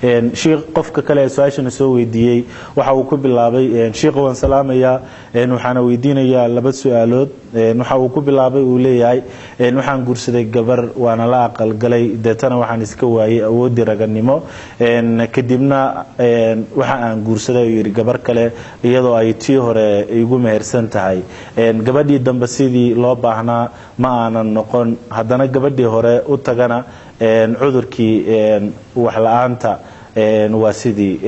Shiikh, qofka kale ee su-aashana soo weydiiyey waxa uu ku bilaabay: "Shiikha waan salaamayaa, waxaana weydiinayaa laba su-aalood." Waxa uu ku bilaabay, uu leeyahay: "Waxaan guursaday gabar, waana la aqalgalay, deetana waxaan iska waayey awooddii raganimo. Kadibna waxa aan guursaday," uu yidhi, "gabar kale, iyadoo ay tii hore igu mehersan tahay. Gabadhii dambe sidii loo baahnaa ma aanan noqon. Haddana gabadhii hore u tagana, cudurkii wax la-aanta waa sidii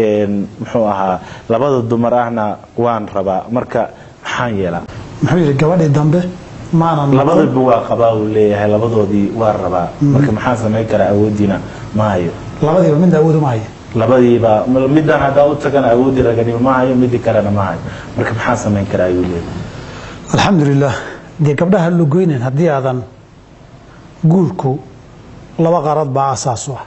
muxuu ahaa. Labada dumar ahna waan rabaa, marka maxaan yeelaa?" Muxuu yidhi? Gabadhii dambe maanan Labadaba waa qabaa, uu leeyahay, labadoodii waa rabaa, marka maxaan samayn karaa? Awoodiina ma hayo. Labadiiba midna awood uma hayo. Labadiiba, midaan haddaa u tagana awooddii raganimo ma hayo, midii kalena ma hayo, marka maxaan samayn karaa, ayuu leeyahay. Alxamdulilah. Dee gabdhaha lugoynin haddii aadan guurku laba qarad baa asaas u ah: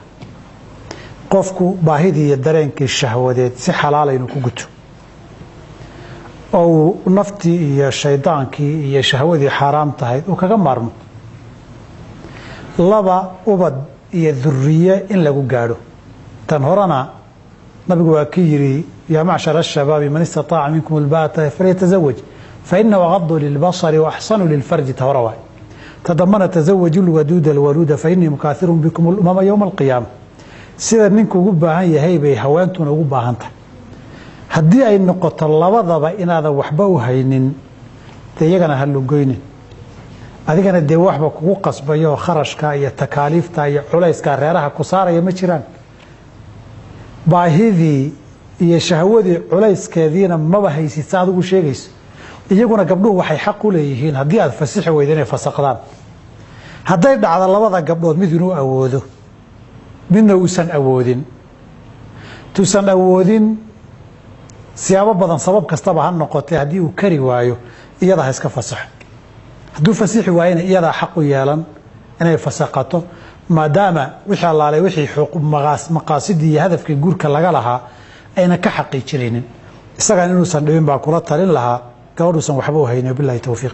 qofku baahidii iyo dareenkii shahwadeed si xalaala inuu ku guto, oo uu naftii iyo shaydaankii iyo shahwadii xaaraam tahayd uu kaga maarmo; laba, ubad iyo duriye in lagu gaadho. Tan horena nabigu waa ki yidhi: "Yaa macshar ashabaabi, man istataaca minkum albaata falyatazawaj, fainahu agadu lilbasari waaxsanu lilfarji." Ta hore waay. Ta dambana: "Tazawaju lwaduuda alwaluuda, fainii mukaahirun bikum alumama yowma alqiyaama." Sida ninku ugu baahan yahay bay haweentuna ugu baahan tahay. Haddii ay noqoto labadaba inaadan waxba u haynin, dee iyagana ha lugoynin, adigana dee waxba kugu qasbayo oo kharashka iyo takaaliifta iyo culayska reeraha ku saaraya ma jiraan. Baahidii iyo shahwadii culayskeediina maba haysid sa adigu sheegayso. Iyaguna gabdhuhu waxay xaq u leeyihiin, haddii aad fasixi weyda, inay fasaqdaan. Hadday dhacdo labada gabdhood mid inuu awoodo, midna uusan awoodin, tuusan awoodin, siyaabo badan sabab kastaba ha noqotay, haddii uu kari waayo, iyada ha iska fasaxo. Hadduu fasixi waayona, iyadaa xaq u yeelan inay fasaqato, maadaama wixii allaalay wixii maqaasidii iyo hadafkii guurka laga lahaa ayna ka xaqiijinaynin. Isagan inuusan dhibin baa kula talin lahaa, gabadhuusan waxba u haynin. Wabilahi towfiiq.